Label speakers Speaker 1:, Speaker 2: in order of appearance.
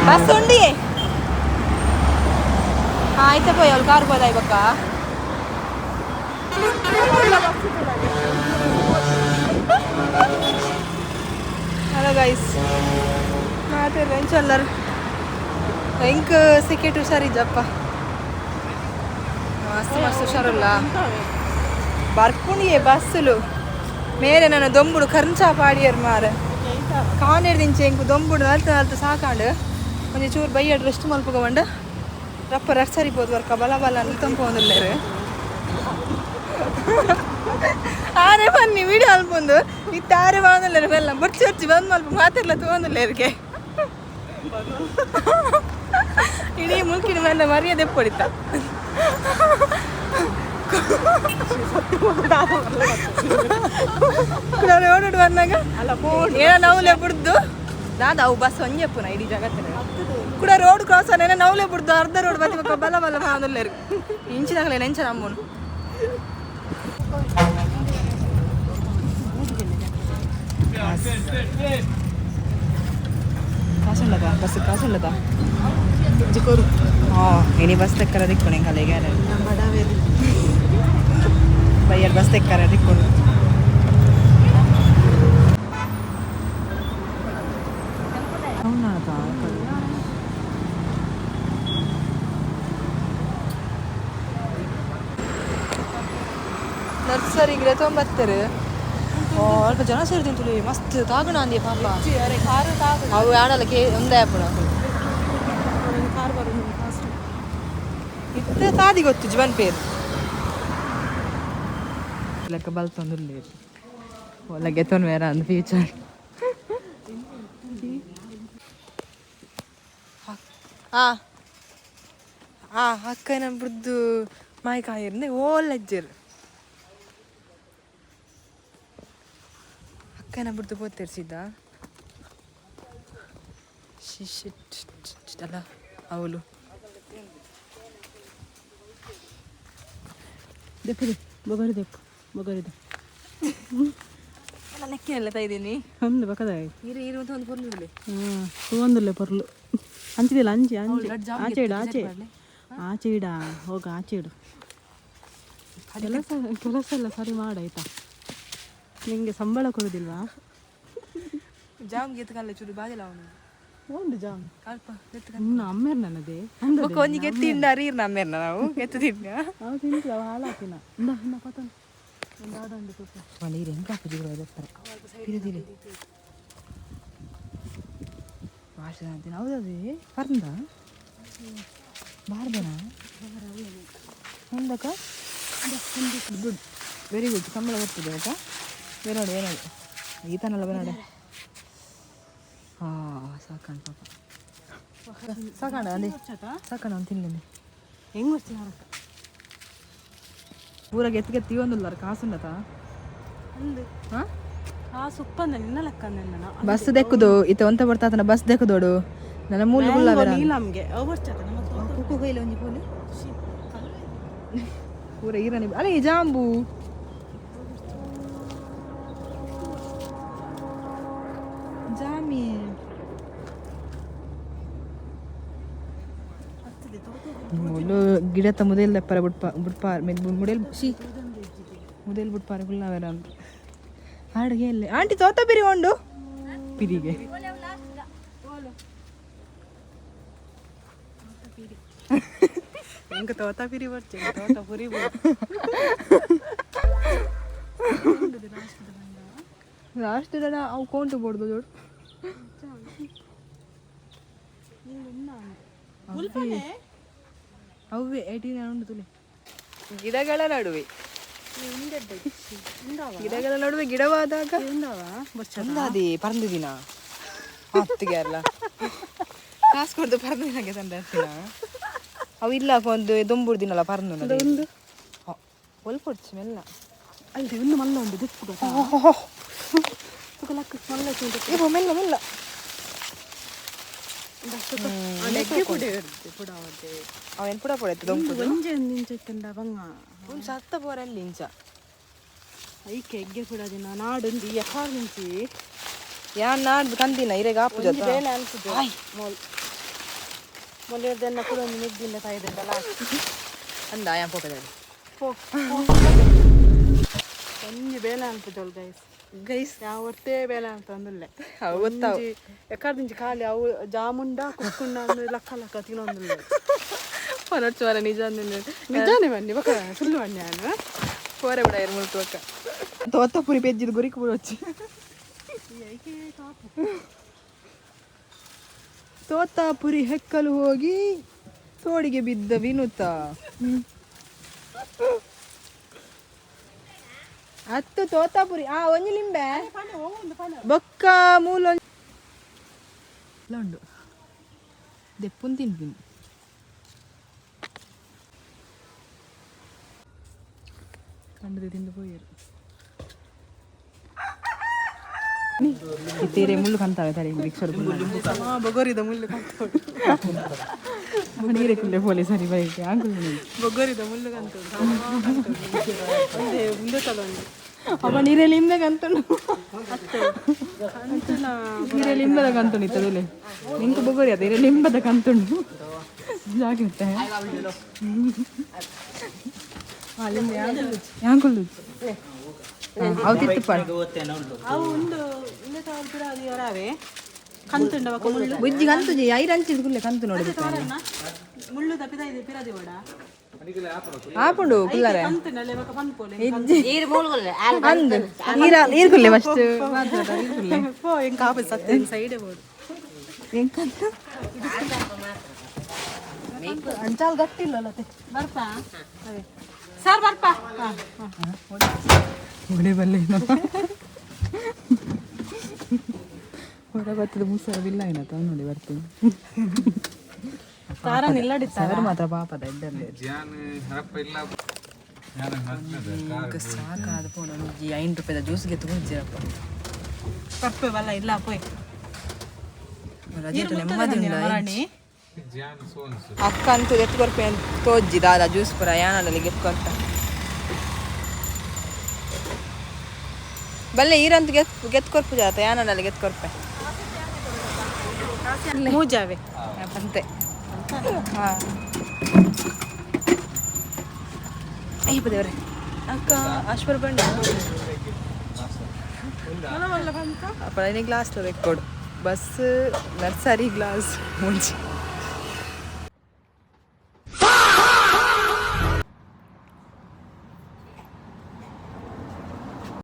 Speaker 1: Bus ಉಂಡಿ ಆಯ್ತಾ ಪೋಯ್ ಅವ್ಳು ಕಾರ್ ಹೋದಾಯ್ ಬಕ್ಕ. ಹಲೋ ಗೈಸ್, ಮಾತಾಡ್ರಿ ಎಂಚಲ್ಲರ್ ಎಂಕ್ ಸಿಕ್ಕೆಟ್ ಹುಷಾರಿದ್ದಪ್ಪ. ಮಸ್ತ್ ಮಸ್ತ್ ಹುಷಾರುಲ್ಲ ಬರ್ಪುಣಿಯೇ ಬಸ್ಸುಲು ಮೇರೆ ನನ್ನ ದೊಂಬುಡು ಕರ್ಂಚಾ ಪಾಡಿಯರ್ ಮಾರೆ ಕಾನೇರ್ ದಿಂಚೆ ಎಂಕು ದೊಂಬುಡು ನಲ್ತು ನಲ್ತು ಸಾಕಾಂಡು. ಒಂಜಿ ಚೂರು ಬೈಯಡ್ ರೆಸ್ಟ್ ಮಲ್ಪುಗವಂಡ ರಪ್ಪ ರರ್ಸರಿ ಪೋದು ವರ್ಕ ಬಲ ಬಲ ನಿಲ್ತಂಪೋಂದುಲ್ಲೇರು. ಆರೆ ಬನ್ನಿ ವಿಡಿಯೋ ಅಲ್ಪೊಂದು ಇತ್ತಾರೆ ಬಾಂದುಲ್ಲೇರು ಬೆಲ್ಲ ಬೊರ್ಚಿ ಬೊರ್ಚಿ ಬಂದ್ ಮಲ್ಪ ಮಾತೆರ್ಲ ತೂವೊಂದುಲ್ಲೇರಿಗೆ. ಇಡೀ ಮುಲ್ಕಿನ ಮೇಲೆ ಮರ್ಯಾದೆ ಪೊಡಿತ. ಓಡೋಡು ಬಂದಾಗ ಏನೋ ನೌಲೆ ಬಿಡ್ದು ದಾದ ಅವು ಬಸ್ ಒಂಜೆಪ್ಪುನ ಇಡೀ ಜಗತ್ತಿನ ಕೂಡ ರೋಡ್ ಕ್ರಾಸ್ ಆನ ನೌಲೆ ಬಿಡ್ದು ಅರ್ಧ ರೋಡ್ ಬತ್ತಿ ಬೊಕ್ಕ ಬಲ ಬಲ ಬಾಂದುಲ್ಲೇರು ಇಂಚಿನಾಗಲೇ ನೆಂಚ ನಮ್ಮನು. ಕಾಸುಳ್ಳದಾ ಬಸ್ ಕಾಸುಳ್ಳದಾ? ಹಾಂ, ಇನಿ ಬಸ್ ತೆಕ್ಕರ ದಿಕ್ಕು ಕಲೆಗೆ ಬೈಯರ್ ಬಸ್ ತೆಕ್ಕರ ದಿಕ್ಕೊಂಡು. ನರ್ಸರಿ ಗಿಡ ತೊಂಬತ್ತಾರೆ. ಅಲ್ಪ ಜನ ಸೇರ್ದಿಂತುಲಿ ಮಸ್ತ್ ತಾಗುಣ ಅಂದಿ ಪಾಪ. ಅವು ಆಡಲ್ಲ ಕೇ ಒಂದೇ ಆಪುಣ ಇತ್ತೆ ತಾದಿ ಗೊತ್ತು ಜೀವನ್ ಪೇರು ಲೆಕ್ಕ ಬಲ್ತೊಂದುಲ್ಲೇರು ಒಲ್ಲ ಗೆತೊನ್ ಬೇರೆ ಅಂದ್ ಫ್ಯೂಚರ್. ಆ ಆ ಅಕ್ಕನ ಬುಡ್ದು ಮಾಯ್ಕಾಯಿರ್ನೆ ಓಲಜ್ಜರು ಅಕ್ಕನ ಬುಡ್ದು ಪೋತೆರ್ಸಿದ್ದ ಶಿಶ್ ಅಲ್ಲ ಅವಳು.
Speaker 2: ದೆಪ್ಪು ಬೊಗರಿ ದೆಪ್ಪು ಬೊಗರಿದೆ.
Speaker 1: ಲೆಕ್ಕಿನೆಲ್ಲ ತೈದೀನಿ.
Speaker 2: ಒಂದು ಬಕದ.
Speaker 1: ಇರು ಇರು ಅಂತ ಒಂದು ಪೊರ್ಲು ಇಡಲಿ.
Speaker 2: ಹಾಂ, ಒಂದುಲ್ಲೆ ಪೊರ್ಲು ಅಂಚಿದಿಲ್ಲ. ಅಂಚಿ ಅಂಚಿ ಆಚೆ ಇಡು, ಆಚೆ ಆಚೆ ಇಡ, ಹೋಗ ಆಚೆ ಇಡು. ಕೆಲಸ ಕೆಲಸ ಎಲ್ಲ ಸರಿ ಮಾಡಾಯ್ತಾ? ನಿಂಗೆ ಸಂಬಳ ಕೊಡುದಿಲ್ವಾ?
Speaker 1: ಜಾಮ್ ಗೆತ್ಕಲ್ಲ ಚೂರು ಬಾದಿಲ್ಲ ಅವನು.
Speaker 2: ಒಂದು ಜಾಮ್.
Speaker 1: ಅಲ್ಪ.
Speaker 2: ಇನ್ನು ಅಮ್ಮೇರ್ ನನ್ನದೇ.
Speaker 1: ಬೊಕ್ಕ ಒಂಜಿ ಗೆತ್ತಿಂಡ ಅರೀರ್ ನಮ್ಮೇರ್ನ ನಾವು ಗೆತ್ತು ತಿಂಡ.
Speaker 2: ಅವು ತಿಂತು, ಅವು ಹಾಳಾತಿನ. ಇಂದ ಇಂದ ಪತನ್ ಒಂದು ಆಡಂಡಿ ಸ್ವಲ್ಪ.
Speaker 1: ನೀರು ಹೆಂಗೆ ಹಾಕುದು ಇರ್ತಾರೆ ಪಿರದಿಲೆ ಭಾಷೆ ಅಂತೀನಿ. ಹೌದದೇ ಪರ್ಂದ ಬಾರ್ದನ ಒಂದಕ್ಕ. Good, very good. ಸಂಬಳ ಬರ್ತದೆ ಆಯ್ತಾ? ಬೇರೆ ಬೇರೆ ಈತನಲ್ಲ ಬೇರೆ. ಹಾಂ, ಸಾಕಣ ಪಾಪ ಸಾಕಣ ಅದೇ ಸಾಕಣ ಅಂತ ತಿನ್ಲಿ.
Speaker 2: ಹೆಂಗ್ ಬರ್ತೀನಿ ಹಾರಕ್ಕ.
Speaker 1: ಪೂರ ಗೆತ್ತು ಗೆತ್ತಿ ಒಂದುಲ್ಲಾರ ಕಾಸುಂಡತ. ಹಾಂ.
Speaker 2: ಕಾಸು ಉಪ್ಪಂದ ನಿನ್ನ ಲೆಕ್ಕ ನನ್ನ.
Speaker 1: ಬಸ್ ದೆಕ್ಕುದು ಇತ್ತ ಒಂತ ಬರ್ತಾತನ ಬಸ್ ದೆಕ್ಕುದೋಡು ನನ್ನ ಮೂಲ ಗುಲ್ಲ.
Speaker 2: ನೀಲಮ್ಗೆ ಅವು ಬರ್ಚತ ನಮ್ಮ.
Speaker 1: ಕುಕ್ಕು ಕೈಲಿ ಒಂಜಿ ಪೋಲಿ ಪೂರ ಈರನಿ ಅಲ್ಲ ಈ ಜಾಂಬು ಜಾಮಿ ಮುಲು ಗಿಡತ ಮುದೆಲ್ ದೆಪ್ಪರ ಬುಡ್ಪ ಬುಡ್ಪಾರ್ ಮುಡೇಲ್ she ಮುದೇಲ್ ಬುಡ್ಪಾರ ಗುಲ್ಲಾವೆರ ಅಂತ ಆಡುಗೆ ಇಲ್ಲ ಆಂಟಿ ತೋತ ಬಿರಿ ಉಂಡು ಪಿರಿಗೆ.
Speaker 2: ಹೆಂಗೆ ತೋತ ಪಿರಿ ಬರ್ಚೆ ತೋಟ ಪುರಿ.
Speaker 1: ಲಾಸ್ಟ್ ಅವು ಕೌಂಟು ಬೋರ್ದು ಜೋಡು. ಅವೇ 18 ಉಂಟು ತುಲೆ. ಗಿಡಗಳ ನಡುವೆ ಗಿಡಗಳ ನಡುವೆ ಗಿಡವಾದಾಗ ಒಂದಾದಿ ಪರಂದು ದಿನ ಹತ್ತಿಗೆ ಅಲ್ಲ ಕಾಸು ಕೊಡ್ದು ಪರಂದು ದಿನಕ್ಕೆ ತಂದೆ ಹತ್ತಿನ ಅವು ಇಲ್ಲ ಒಂದು ದೊಂಬುಡು ದಿನಲ್ಲ ಪರಂದು
Speaker 2: ಒಂದು
Speaker 1: ಒಲ್ ಕೊಡ್ಚಿ ಮೆಲ್ಲ.
Speaker 2: ಅಲ್ದೆ ಒಂದು ಮಲ್ಲ ಉಂಡು ದಿಪ್ಪು ಗೊತ್ತಾ ಲಕ್ಕ ಮಲ್ಲ.
Speaker 1: ಇವು ಮೆಲ್ಲ ಮೆಲ್ಲ. ಅವೇನು ಪುಡ ಪುಡ ದೊಂಬುದು.
Speaker 2: ಒಂಜೆ ಒಂದು ಇಂಚ ಇತ್ತಂಡ ಬಂಗ.
Speaker 1: ಒಂದು ಸತ್ತ ಪೋರಲ್ಲಿ ಇಂಚ.
Speaker 2: ಐಕೆ ಎಗ್ಗೆ ಬಿಡೋದಿನ ನಾಡುಂದು ಎಕಾರ್ ಮುಂಚಿ.
Speaker 1: ಯಾನ್ ನಾಡ್ದು ಕಂದಿನ ಇರೆಗ್ ಆಪುಜ.
Speaker 2: ಒಂಜಿ ಬೇಲೆ ಅನ್ಸುದು ಮೋಲ್ ಮೊಲೆರ್ದೆನ್ನ ಕೂಡ ಒಂದು ಮಿಗ್ಗಿಲ್ಲ ತಾಯಿದೆಲ್ಲ.
Speaker 1: ಅಂದ ಯಾನ್ ಪೋಪೆದಾಡಿ.
Speaker 2: ಪೋ, ಒಂಜಿ ಬೇಲೆ ಅನ್ಪುಜೋಲ್ ಗೈಸ್.
Speaker 1: ಗೈಸ್.
Speaker 2: ಯಾವ ಒರ್ತೇ ಬೇಲೆ ಅಂತ ಅಂದುಲ್ಲೆ.
Speaker 1: ಅವು ಗೊತ್ತಾವು.
Speaker 2: ಎಕಾರ್ದಿಂಚಿ ಖಾಲಿ ಅವು ಜಾಮುಂಡ ಕುಕ್ಕುಂಡ ಅಂದ್ ಲಕ್ಕ ಲಕ್ಕ ತಿನ್ನೊಂದುಲ್ಲೆ.
Speaker 1: ಪನೊಚ್ಚುವರ ನಿಜ ಅಂದಿನ.
Speaker 2: ನಿಜಾನೇ ಬನ್ನಿ ಬಕ ಸುಳ್ಳು ಬನ್ನಿ ನಾನು.
Speaker 1: ಪೋರೆ ಬಿಡ ಇರ್ ಮುಲ್ತು ಬಕ್ಕ ತೋತಪುರಿ ಪೆಜ್ಜಿದ ಗುರಿಕ್ ಬಿಡೊಚ್ಚಿ. ತೋತಾಪುರಿ ಹೆಕ್ಕಲು ಹೋಗಿ ತೋಡಿಗೆ ಬಿದ್ದ ವಿನುತ. ಹತ್ತು ತೋತಾಪುರಿ ಆ ಒಂಜಿ ಲಿಂಬೆ ಬೊಕ್ಕ ಮೂಲ ಉಂಡು ದೆಪ್ಪುನ್ ತಿನ್ಪಿನಿ.
Speaker 2: ಕಂಡದೆ ತಿಂದು ಪೋಯರು.
Speaker 1: ತೀರೆ ಮುಳ್ಳು ಕಂತಾವೆ ತಡಿ ರಿಕ್ಷಾ.
Speaker 2: ಬೊಗೊರಿದ ಮುಳ್ಳು ಕಂತೋಡು.
Speaker 1: ನೀರೇ ಕುಲ್ಲೆ ಪೋಲೆ ಸರಿ ಬೈಕ್ ಆಂಕುಲ್.
Speaker 2: ಬೊಗೊರಿದ ಮುಳ್ಳು ಕಂತೋಡು. ಒಂದೇ ಮುಂದೆ ತಲೊಂದು.
Speaker 1: ಅವ ನೀರೇ ಲಿಂಬೆ ಕಂತುಂಡು.
Speaker 2: ಕಂತುನ.
Speaker 1: ನೀರೇ ಲಿಂಬದ ಕಂತುಂಡು ಇತ್ತದುಲೆ ನಿಂಕು ಬೊಗೊರಿ ಅದ ಇರೆ ಲಿಂಬದ ಕಂತುಂಡು ಜಾಗ್ರತೆ. ಯಾಂಕುಲ್ಲು ಅವು ತಿತ್ತುಪಾಡು.
Speaker 2: ಅವು ಒಂದು ಉಂದೆ ತಗೊಳ್ತೀರ ಅದು ಇವರಾವೆ ಕಂತುಂಡ ಬೊಕ ಮುಳ್ಳು.
Speaker 1: ಬುಜ್ಜಿ ಕಂತುಜಿ ಐರು ಅಂಚಿದ ಕುಲ್ಲೆ ಕಂತು ನೋಡಿ.
Speaker 2: ಮುಳ್ಳು ತಪ್ಪಿದ ಇದು ಪಿರದಿ ಓಡ.
Speaker 1: ಆಪುಂಡು ಕುಲ್ಲರೆ.
Speaker 2: ಕಂತುಂಡಲೆ ಬೊಕ ಪನ್ಪೋಲೆ.
Speaker 1: ಅಂದು ನೀರ ನೀರು ಕುಲ್ಲೆ ಫಸ್ಟ್.
Speaker 2: ಪೋ ಎಂಕ ಆಪು ಸತ್ತೆ ಸೈಡೆ ಬೋಡು.
Speaker 1: ಎಂಕಂತ ಅಂಚಾಲ್ ಗಟ್ಟಿ ಇಲ್ಲ.
Speaker 2: ಬರ್ಪಾ ಸರ್ ಬರ್ಪಾ.
Speaker 1: ಒಡೆ ಬಲ್ಲೆ ಹೊರ ಬರ್ತದೆ ಮುಸರ ಬಿಲ್ಲ ಏನತ್ತ ನೋಡಿ ಬರ್ತೀನಿ.
Speaker 2: ತಾರ ನಿಲ್ಲಡಿ.
Speaker 1: ಸರ್ ಮಾತ್ರ ಪಾಪದ ಎಡ್ಡಲ್ಲಿ.
Speaker 3: ಧ್ಯಾನ ಹರಪ್ಪ ಇಲ್ಲ ಧ್ಯಾನ ಮರ್ತದ.
Speaker 1: ಸಾಕಾದ ಪೋಣ ನುಗ್ಗಿ 5 ರೂಪಾಯಿದ ಜ್ಯೂಸ್ಗೆ ತಗೊಂಡಿದ್ದೀರಪ್ಪ.
Speaker 2: ಬರ್ಪೆ ಬಲ್ಲ ಇಲ್ಲ ಪೋಯ್.
Speaker 1: ರಜೆ ನೆಮ್ಮದಿ ಉಂಡ.
Speaker 2: ಮರಾಣಿ.
Speaker 3: ಧ್ಯಾನ ಸೋನ್ಸು.
Speaker 1: ಅಕ್ಕ ಅಂತೂ ಎತ್ತು ಕೊರ್ಪೆ ಅಂತ ತೋಜ್ಜಿ ದಾದ ಜ್ಯೂಸ್ ಪುರ ಯಾನಲ್ಲಿ ಗೆತ್ ಕೊರ್ಪ ಬಲ್ಲೆ ಈರಂತೂ ಗೆತ್ ಗೆತ್ ಕೊರ್ಪು ಜಾತ ಯಾನಲ್ಲಿ ಗೆತ್ ಕೊರ್ಪೆ.
Speaker 2: ಮೂಜಾವೆ.
Speaker 1: ಪಂತೆ ಹಾ ಅಯ್ಯಪ್ಪ ದೇವ್ರೆ ಅಕ್ಕ ಅಶ್ವರ್ ಬಂಡ ಅಪ್ಪ glass record bus nursery glass ಮುಂಚೆ.